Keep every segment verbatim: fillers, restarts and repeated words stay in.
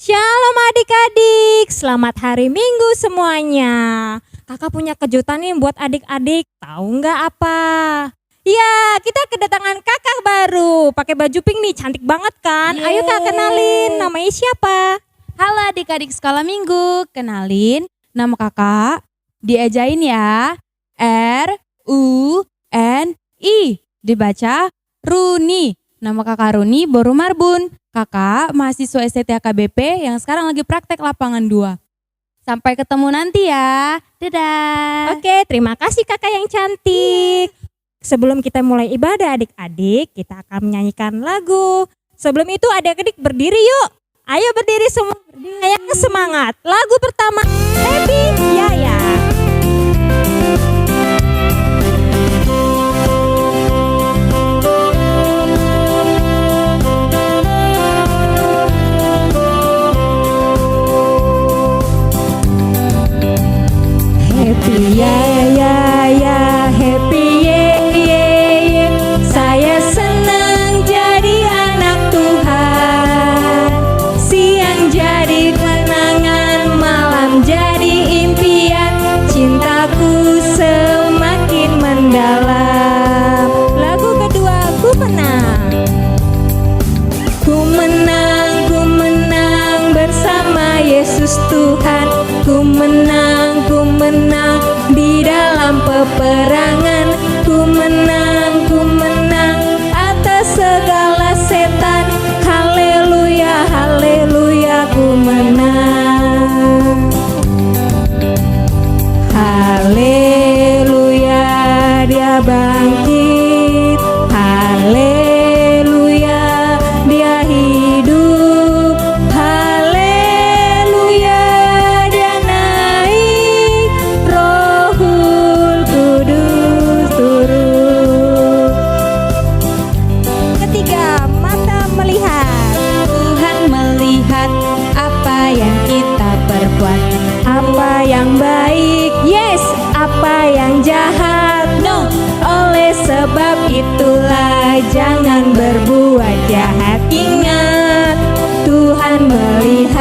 Shalom adik-adik, selamat hari Minggu semuanya. Kakak punya kejutan nih buat adik-adik, tahu nggak apa? Ya, kita kedatangan kakak baru, pakai baju pink nih, cantik banget kan? Ayo kak, yeay, kenalin, namanya siapa? Halo adik-adik sekolah minggu, kenalin, nama kakak diajain ya. R U N I. Dibaca Runi. Nama kakak Runi boru Marbun. Kakak mahasiswa S T T H K B P yang sekarang lagi praktek lapangan dua. Sampai ketemu nanti ya. Dadah. Oke, terima kasih kakak yang cantik. Sebelum kita mulai ibadah adik-adik, kita akan menyanyikan lagu. Sebelum itu adik-adik berdiri yuk. Ayo berdiri semua. Berdiri. Yang semangat. Lagu pertama, Happy Yaya. Happy ya ya ya, happy ye ye ye. Saya senang jadi anak Tuhan. Siang jadi kenangan, malam jadi impian. Cintaku semakin mendalam. Lagu kedua, Ku Menang. Ku menang, ku menang bersama Yesus Tuhan. Ku menang, ku menang di dalam peperangan. Ku menang, ku menang atas segala setan. Haleluya, haleluya, ku menang. Haleluya, Dia bangkit. Haleluya, Dia hidup. Haleluya, Dia naik. Rohul Kudus turun. Ketiga, mata melihat. Tuhan melihat apa yang kita perbuat. Apa yang baik, yes. Apa yang jahat, no. Oleh sebab itulah jangan berbuat jahat. Ingat, Tuhan melihat.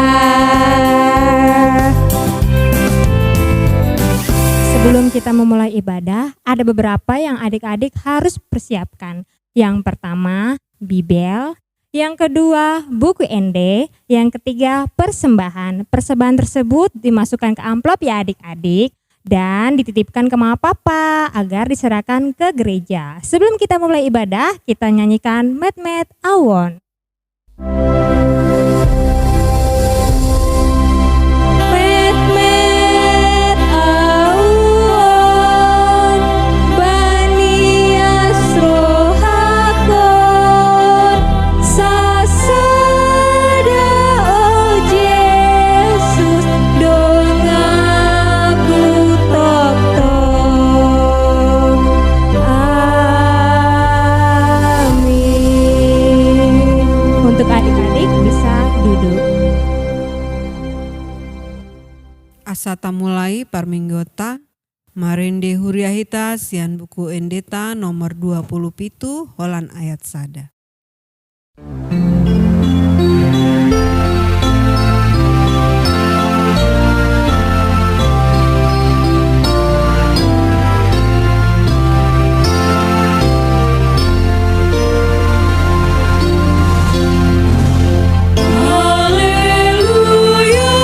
Sebelum kita memulai ibadah, ada beberapa yang adik-adik harus persiapkan. Yang pertama, Bibel. Yang kedua, buku ende. Yang ketiga, persembahan. Persembahan tersebut dimasukkan ke amplop ya adik-adik, dan dititipkan ke mama papa agar diserahkan ke gereja. Sebelum kita memulai ibadah, kita nyanyikan Metmet Ahu On. Metmet ahu on, banias rohakon, sasada o Jesus, donganku tongtong. Amin. Untuk adik-adik bisa duduk. Asa tamulai parmingguonta, marende huria hita sian buku endeta nomor dua pulu pitu, holan ayat sada. Haleluya,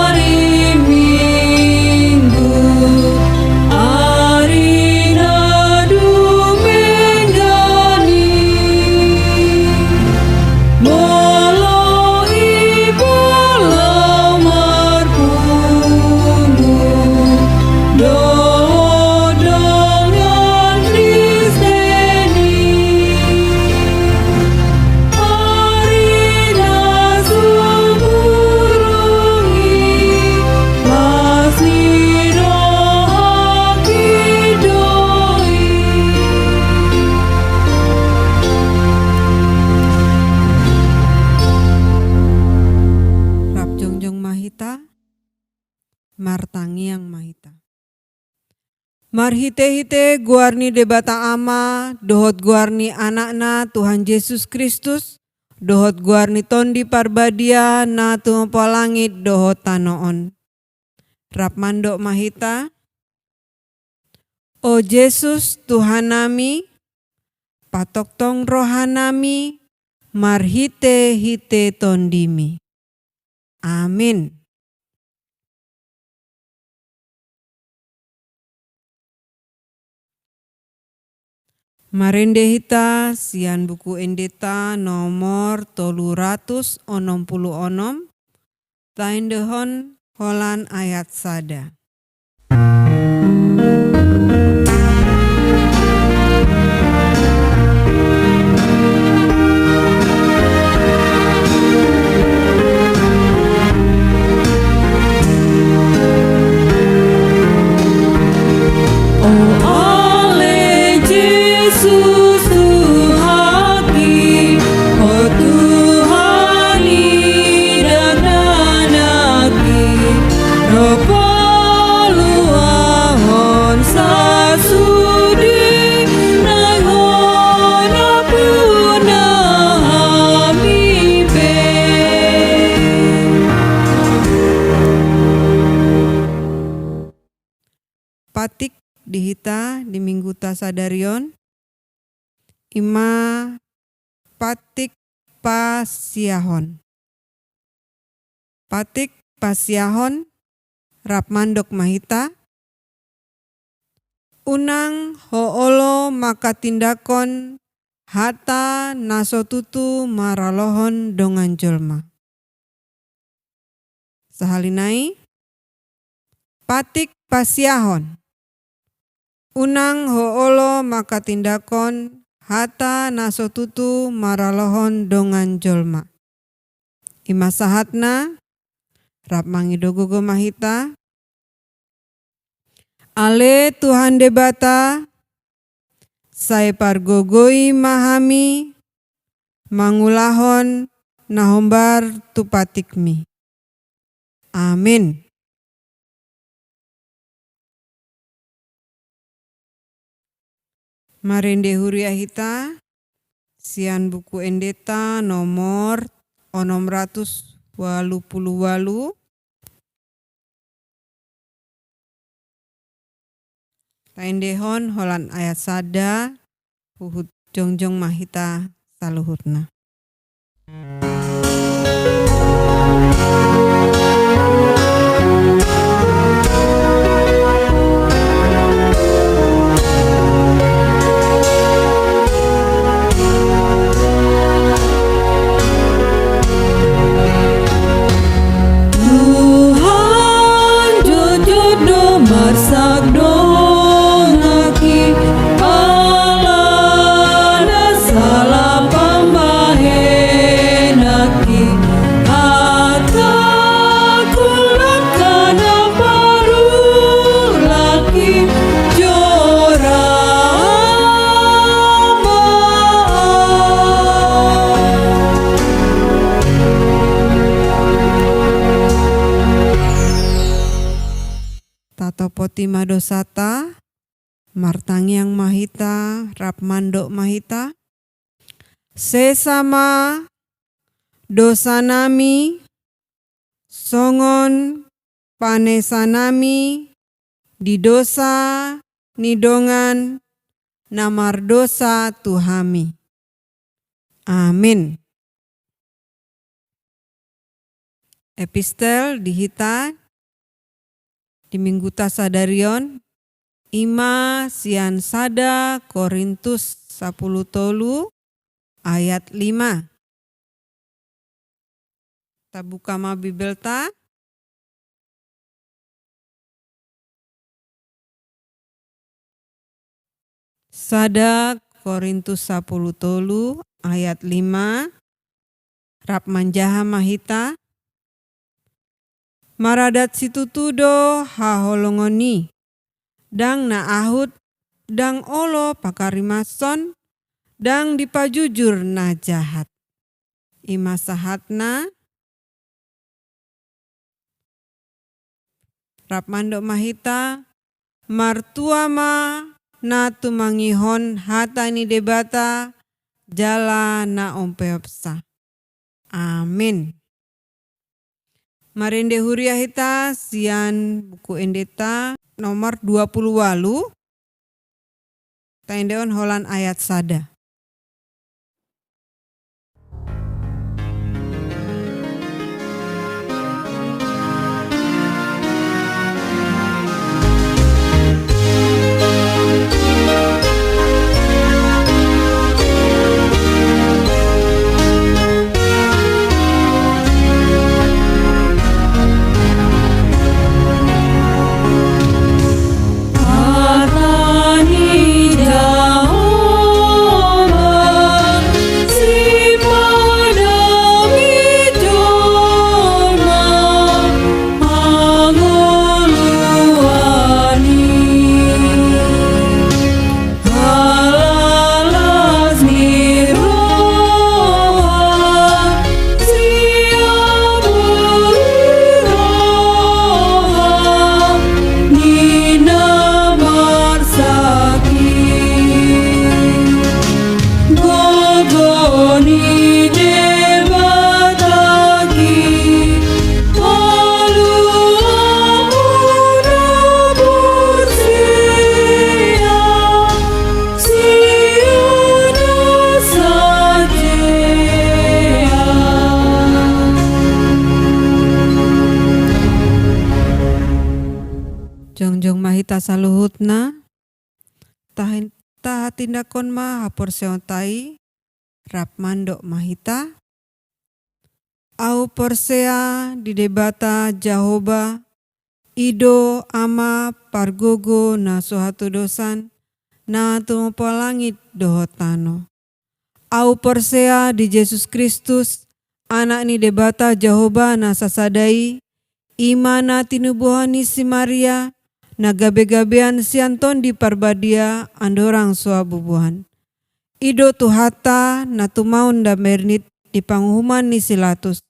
ari Minggu, ari na dumenggan i. Molo iba laho marpungu dohot dongan Kristen i, ari na sumurung i, las ni rohaki do i. Rap jongjong ma hita, martangiang ma hita. Marhitehite goar ni Debata Ama dohot goar ni Anakna Tuhan Jesus Kristus, dohot goar ni Tondi Parbadia na tumompa langit dohot tano on. Rap mandok ma hita: O Jesus Tuhannami, patongtong rohanami marhitehite Tondimi. Amin. Marende hita sian Buku Endenta nomor tolu ratus onom pulu onom, taendehon holan ayat sada. O ale Jesus Tuhanki, o Tuhan ni dakdanak i, ro paluahon sasude nang hona puna hami pe. Patik di hita di Mingguta sadari on, i ma patik pasiahon. Patik pasiahon, rap mandok ma hita: Unang ho olo manghatindanghon hata na so tutu maralohon dongan jolma. Sahali nai, patik pasiahon. Unang ho olo manghatindanghon hata na so tutu maralohon dongan jolma. I ma sahatna, rap mangido gogo ma hita. Ale Tuhan Debata, sai pargogoi ma hami mangulahon na hombar tu patikmi. Amin. Marende huria hita sian Buku Endenta nomor onom ratus ualu pulu ualu, taendehon holan ayat sada, huhut jongjong ma hita saluhutna. Tuhan, jotjot do marsak donganki, ala na sala pambahenanki, hata kulang na parulangki, jora ma. Tatopoti ma dosanta, martangiang ma hita, rap mandok ma hita. Sesa ma dosanami, songon panesanami di dosa ni dongan na mardosa tu hami. Amin. Epistel di hita di Mingguta sadari on, i ma sian sada Korintus sapulu tolu ayat lima. Tabuka ma Bibelta. Sada Korintus sapulu tolu ayat lima, rap manjaha ma hita. Maradat situtu do haholongon i, ndang na ahut, ndang olo pangharimashon, ndang dipajujur na jahat. I ma sahatna. Rap mandok ma hita, martua ma na tumangihon hata ni Debata jala na umpeopsa. Amin. Marende huria hita sian Buku Endenta nomor dua puluh ualu. Taendehon holan ayat sada. Halalas ni roha, sian buri roha ni na marsangkit. Gogo ni Debata i, paluahon na porsea, sian na sadia. Jongjong ma hita saluhutna. Tahin-, tahatindangkon ma haporseaonta i, rap mandok ma hita. Ahu porsea di Debata Jahowa, i do Ama pargogo na so hatudosan, na tumompa langit dohot tano. Ahu porsea di Jesus Kristus, Anak ni Debata Jahowa na sasada i, i ma na tinubuhon ni si Maria, na gabe-gabean sian Tondi Parbadia andorang so habubuhan. I do Tuhanta na tumaon na bernit di panguhuman ni si Latus.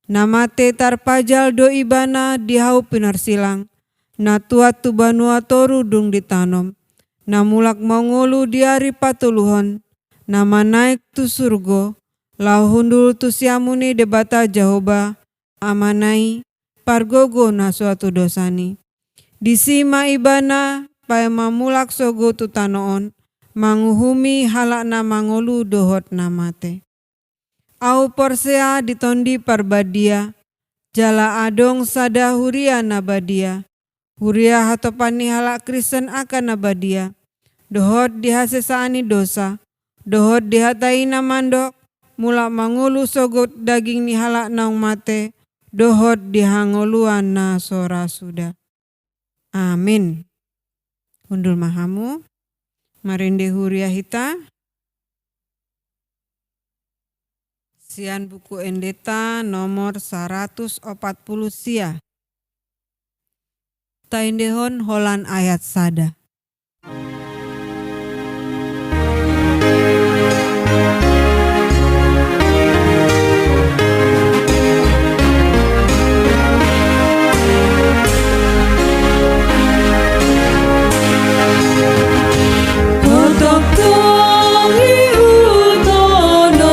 Na mate tarpajal do ibana di hau pinarsilang, na tuat tu banua toru dung ditanom, na mulak mangolu di ari patoluhon, na manaek tu surgo, laho hundul tu siamun ni Debata Jahowa, Amana i, pargogo na so hatudosan i. Disi ma ibana paima mulak sogot tu tano on, manguhumi halak na mangolu dohot na mate. Ahu porsea di Tondi Parbadia, jala adong sada huria na badia, huria hatopan ni halak Kristen angka na badia, dohot di hasesaan ni dosa, dohot di hata i na mandok, mulak mangolu sogot daging ni halak naung mate, dohot di hangoluan na so ra suda. Amin. Hundul ma hamu. Marende huria hita. Sian Buku Endenta nomor saratus opat pulu sia. Taendehon holan ayat sada. Tongtong ihut hononku,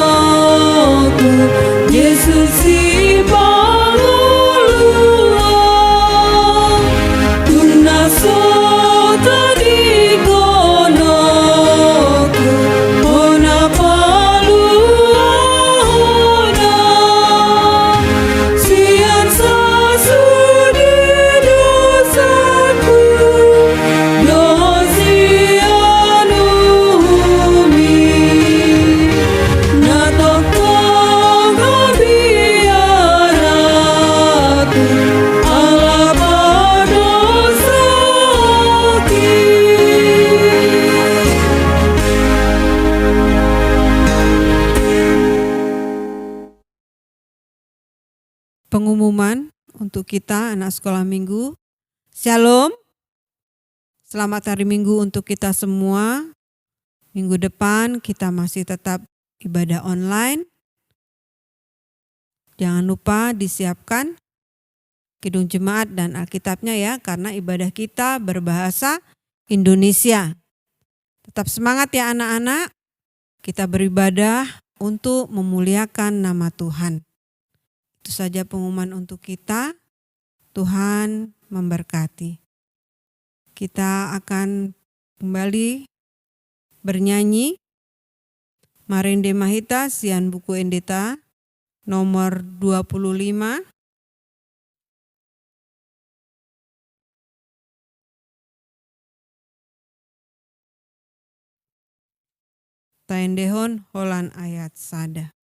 Jesus sipangoluan, tung na so tadingkon hononku, hona paluahononku sian sasude dosaku, dohot sian uhummi na tongtong habiaranku ala pardosaonki. Pengumuman untuk kita anak sekolah minggu. Shalom. Selamat hari Minggu untuk kita semua. Minggu depan kita masih tetap ibadah online. Jangan lupa disiapkan Kidung Jemaat dan Alkitabnya ya, karena ibadah kita berbahasa Indonesia. Tetap semangat ya anak-anak. Kita beribadah untuk memuliakan nama Tuhan. Itu saja pengumuman untuk kita. Tuhan memberkati. Kita akan kembali bernyanyi. Marende ma hita sian Buku Endeta nomor dua puluh lima. Taendehon holan ayat sada.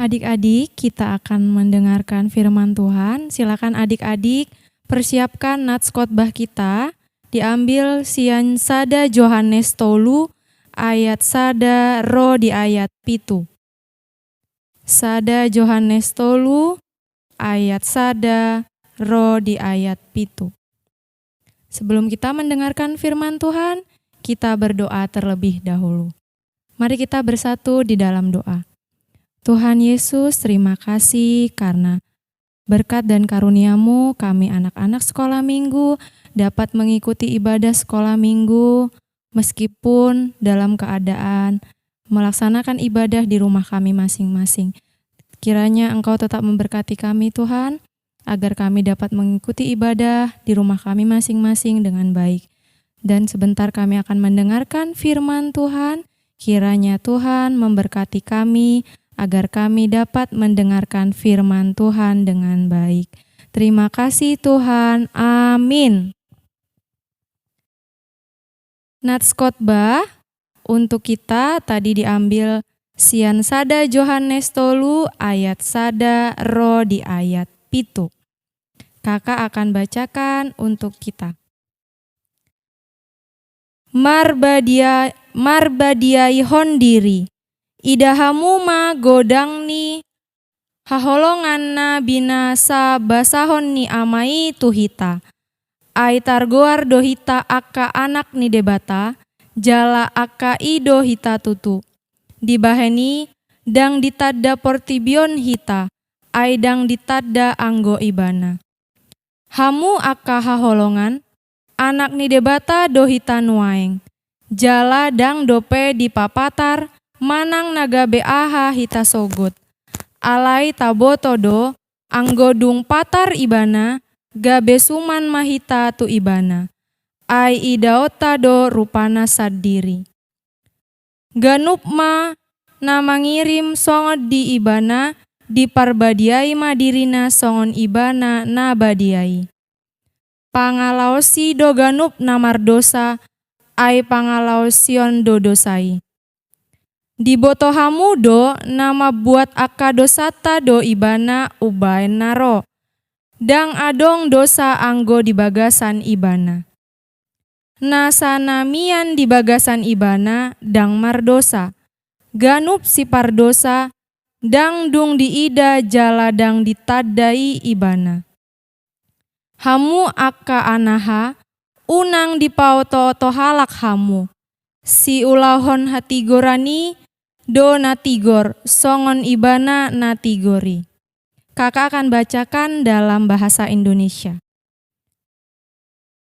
Adik-adik, kita akan mendengarkan firman Tuhan. Silakan adik-adik persiapkan nats khotbah kita, diambil sian sada Johannes tolu ayat sada ro di ayat pitu. Sada Johannes tolu ayat sada ro di ayat pitu. Sebelum kita mendengarkan firman Tuhan, kita berdoa terlebih dahulu. Mari kita bersatu di dalam doa. Tuhan Yesus, terima kasih karena berkat dan karunia-Mu, kami anak-anak sekolah minggu dapat mengikuti ibadah sekolah minggu meskipun dalam keadaan melaksanakan ibadah di rumah kami masing-masing. Kiranya Engkau tetap memberkati kami, Tuhan, agar kami dapat mengikuti ibadah di rumah kami masing-masing dengan baik. Dan sebentar kami akan mendengarkan firman Tuhan. Kiranya Tuhan memberkati kami, agar kami dapat mendengarkan firman Tuhan dengan baik. Terima kasih, Tuhan. Amin. Nats khotbah untuk kita tadi diambil sian sada Johannes tolu ayat sada ro di ayat pitu. Kakak akan bacakan untuk kita. Marbadia-, marbadiaihon diri. Ida hamu ma godang ni haholongan na binasabasahon ni Ama i tu hita. Ai targoar do hita angka anak ni Debata, jala angka i do hita tutu. Dibahen i, ndang ditanda portibi on hita, ai ndang ditanda anggo Ibana. Hamu angka haholongan, anak ni Debata do hita nuaeng, jala ndang dope dipapatar manang na gabe aha hita sogot. Alai taboto do, anggo dung patar Ibana, gabe suman ma hita tu Ibana. Ai idaonta do rupana sandiri. Ganup ma na mangirim songon di Ibana, diparbadiai ma dirina songon Ibana na badia i. Pangalaosi do ganup na mardosa, ai pangalaosion do dosa i. Diboto hamu do na mambuat angka dosanta do Ibana umbaen na ro. Ndang adong dosa anggo di bagasan Ibana. Na sanamian di bagasan Ibana ndang mardosa. Ganup sipardosa, ndang dung diida jala ndang ditandai Ibana. Hamu angka anaha, unang dipaotooto halak hamu. Siulahon hatigoran i do na tigor, songon Ibana na tigor i. Kakak akan bacakan dalam bahasa Indonesia.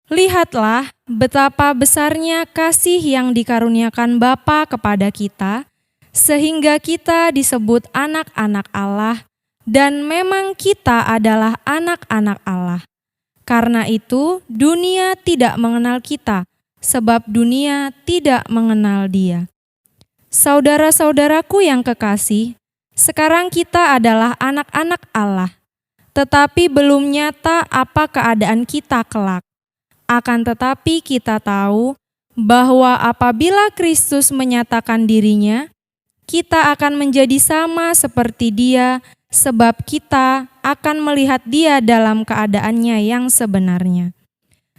Lihatlah betapa besarnya kasih yang dikaruniakan Bapa kepada kita, sehingga kita disebut anak-anak Allah, dan memang kita adalah anak-anak Allah. Karena itu, dunia tidak mengenal kita, sebab dunia tidak mengenal Dia. Saudara-saudaraku yang kekasih, sekarang kita adalah anak-anak Allah, tetapi belum nyata apa keadaan kita kelak. Akan tetapi, kita tahu bahwa apabila Kristus menyatakan diri-Nya, kita akan menjadi sama seperti Dia, sebab kita akan melihat Dia dalam keadaan-Nya yang sebenarnya.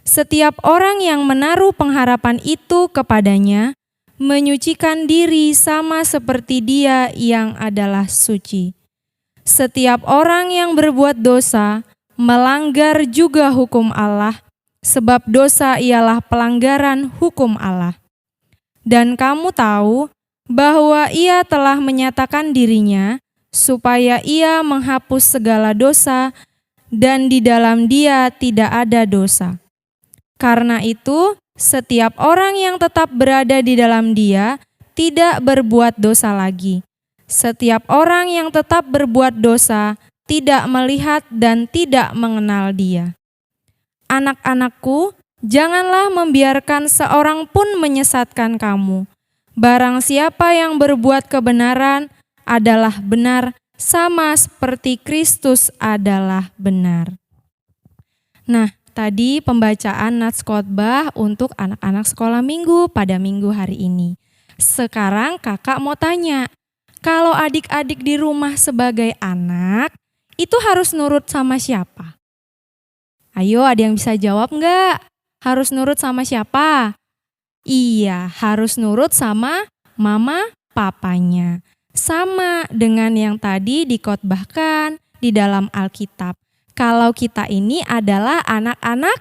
Setiap orang yang menaruh pengharapan itu kepada-Nya menyucikan diri sama seperti Dia yang adalah suci. Setiap orang yang berbuat dosa melanggar juga hukum Allah, sebab dosa ialah pelanggaran hukum Allah. Dan kamu tahu bahwa Ia telah menyatakan diri-Nya supaya Ia menghapus segala dosa, dan di dalam Dia tidak ada dosa. Karena itu, setiap orang yang tetap berada di dalam Dia tidak berbuat dosa lagi. Setiap orang yang tetap berbuat dosa tidak melihat dan tidak mengenal Dia. Anak-anakku, janganlah membiarkan seorang pun menyesatkan kamu. Barang siapa yang berbuat kebenaran adalah benar, sama seperti Kristus adalah benar. Nah, tadi pembacaan nats khotbah untuk anak-anak sekolah minggu pada minggu hari ini. Sekarang kakak mau tanya, kalau adik-adik di rumah sebagai anak, itu harus nurut sama siapa? Ayo, ada yang bisa jawab nggak? Harus nurut sama siapa? Iya, harus nurut sama mama papanya. Sama dengan yang tadi dikhotbahkan di dalam Alkitab. Kalau kita ini adalah anak-anak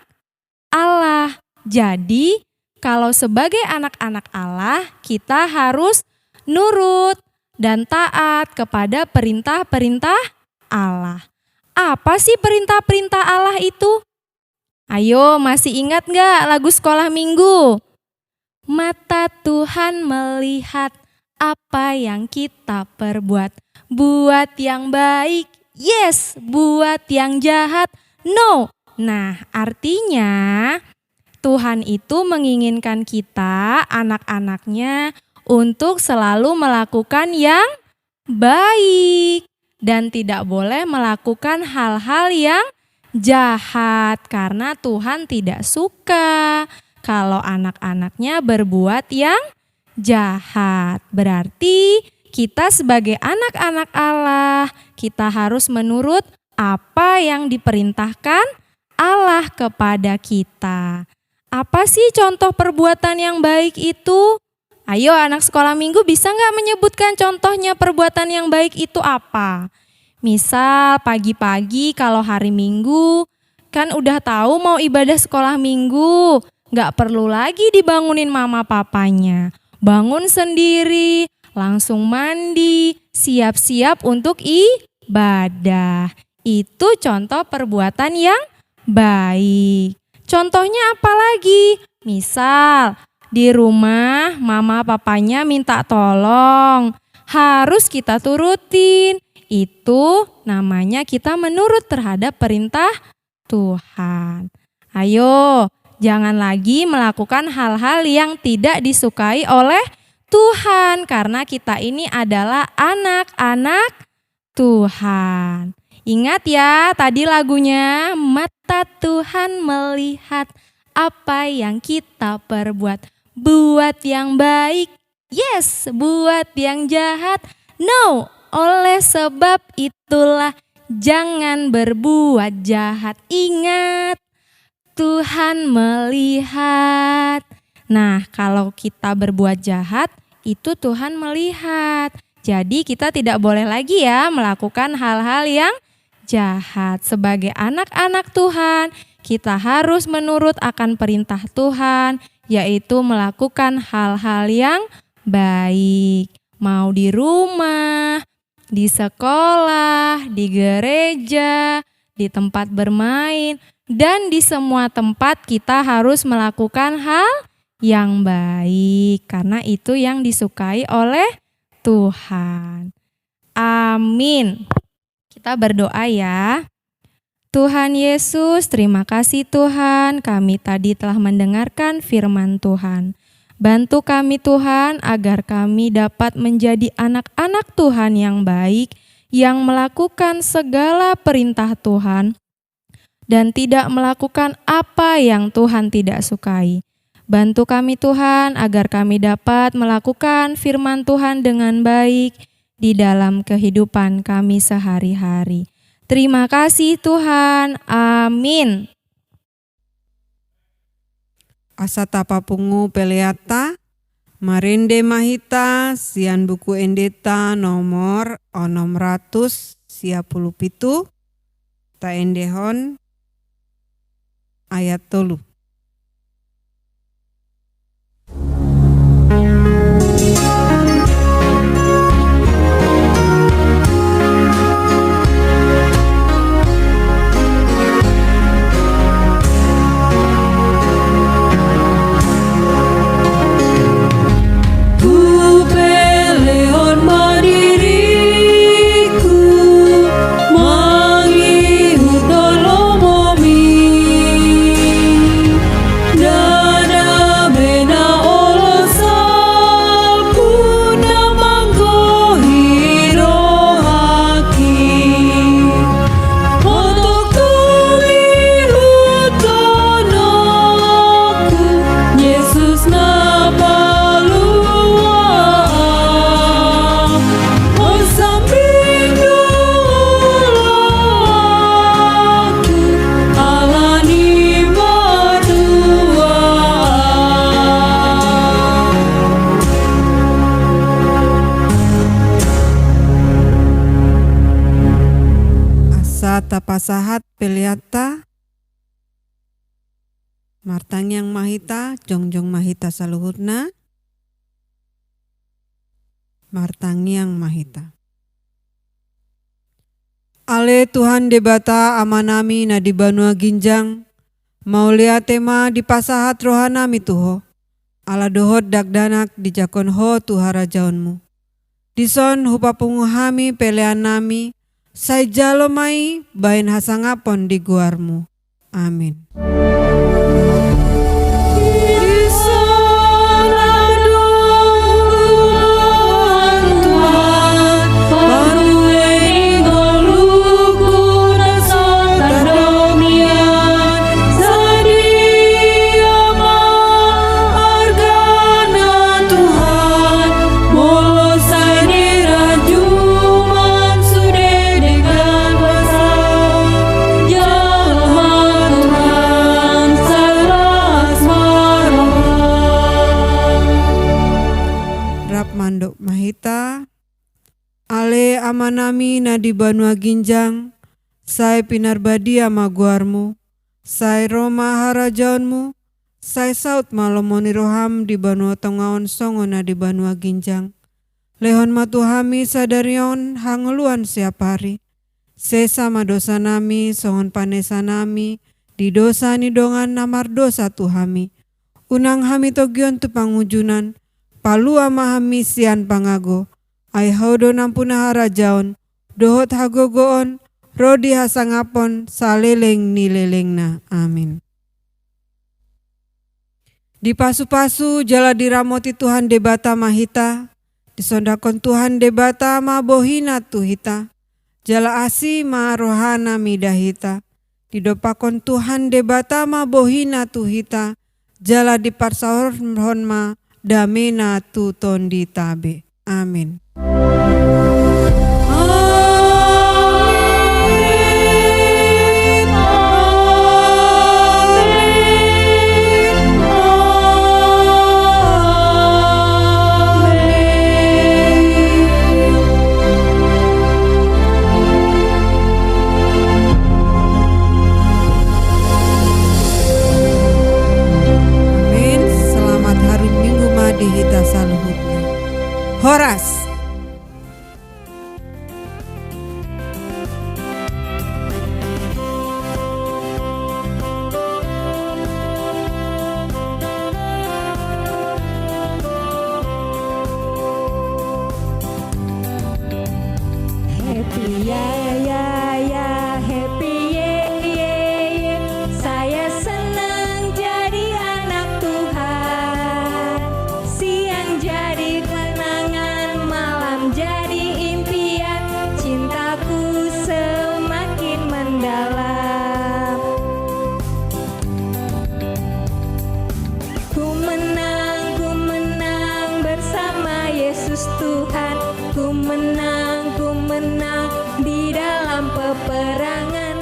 Allah. Jadi, kalau sebagai anak-anak Allah, kita harus nurut dan taat kepada perintah-perintah Allah. Apa sih perintah-perintah Allah itu? Ayo, masih ingat nggak lagu sekolah minggu? Mata Tuhan melihat apa yang kita perbuat. Buat yang baik, yes. Buat yang jahat, no. Nah, artinya Tuhan itu menginginkan kita, anak-anaknya, untuk selalu melakukan yang baik dan tidak boleh melakukan hal-hal yang jahat, karena Tuhan tidak suka kalau anak-anaknya berbuat yang jahat. Berarti kita sebagai anak-anak Allah, kita harus menurut apa yang diperintahkan Allah kepada kita. Apa sih contoh perbuatan yang baik itu? Ayo, anak sekolah minggu, bisa nggak menyebutkan contohnya perbuatan yang baik itu apa? Misal, pagi-pagi kalau hari Minggu, kan udah tahu mau ibadah sekolah minggu, nggak perlu lagi dibangunin mama papanya. Bangun sendiri, langsung mandi, siap-siap untuk ibadah. Itu contoh perbuatan yang baik. Contohnya apa lagi? Misal, di rumah mama papanya minta tolong, harus kita turutin. Itu namanya kita menurut terhadap perintah Tuhan. Ayo, jangan lagi melakukan hal-hal yang tidak disukai oleh Tuhan, karena kita ini adalah anak-anak Tuhan. Ingat ya, tadi lagunya, mata Tuhan melihat apa yang kita perbuat. Buat yang baik, yes. Buat yang jahat, no. Oleh sebab itulah, jangan berbuat jahat. Ingat, Tuhan melihat. Nah, kalau kita berbuat jahat, itu Tuhan melihat. Jadi, kita tidak boleh lagi, ya, melakukan hal-hal yang jahat. Sebagai anak-anak Tuhan, kita harus menurut akan perintah Tuhan, yaitu melakukan hal-hal yang baik. Mau di rumah, di sekolah, di gereja, di tempat bermain, dan di semua tempat kita harus melakukan hal yang baik, karena itu yang disukai oleh Tuhan. Amin. Kita berdoa, ya. Tuhan Yesus, terima kasih Tuhan, kami tadi telah mendengarkan firman Tuhan. Bantu kami Tuhan, agar kami dapat menjadi anak-anak Tuhan yang baik, yang melakukan segala perintah Tuhan, dan tidak melakukan apa yang Tuhan tidak sukai. Bantu kami Tuhan, agar kami dapat melakukan firman Tuhan dengan baik di dalam kehidupan kami sehari-hari. Terima kasih Tuhan. Amin. Asa tapapungu peleanta, marende ma hita sian Buku Endenta nomor onom ratus sia pulu pitu, taendehon ayat tolu. Hupelehon ma diringku mangihut do lomomi. Ndada be na olo salpu na manggohi rohangki. Untuk tumihuthononku, Jesus na palua. Mansambing do ulaonku ala ni patua. Asa tapasahat peleanta. Martangiang ma hita, jongjong ma hita saluhutna. Martangiang ma hita. Ale Tuhan Debata Amanami na di banua ginjang, mauliate ma dipasahat rohanami tu Ho, ala dohot dakdanak dijangkon Ho tu harajaonMu. Dison hupapungu hami peleannami, sai jalo ma i bahen hasangapon di goarMu. Amin. Tuhan, molo sai dirajum sude denggan kuasa, jalo ma Tuhan sai las ma roha. Rap mandok ma hita. Ale Amanami na di banua ginjang, sai pinarbadia ma goarMu, sai ro ma harajaonMu, sai saut ma lomo ni rohaM di banua tonga on songon na di banua ginjang. Lehon ma tu hami sadari on hangoluan siapari. Sesa ma dosanami songon panesanami di dosa ni dongan na mardosa tu hami. Unang hami togihon tu pangunjunan, palua ma hami sian pangago. Ai Ho do nampuna harajaon, dohot hagogoon, ro di hasangapon saleleng ni lelengna. Amin. Dipasupasu jala diramoti Tuhan Debata ma hita, disondangkon Tuhan Debata ma bohiNa tu hita, jala asi ma rohaNa mida hita. Didompakkon Tuhan Debata ma bohiNa tu hita, jala diparsaorhon ma dameNa tu tondita be. Amin. Amin. Selamat hari Minggu ma di hita saluhutna. Horas. Happy ya, ya, ya, happy ya. Ku menang di dalam peperangan.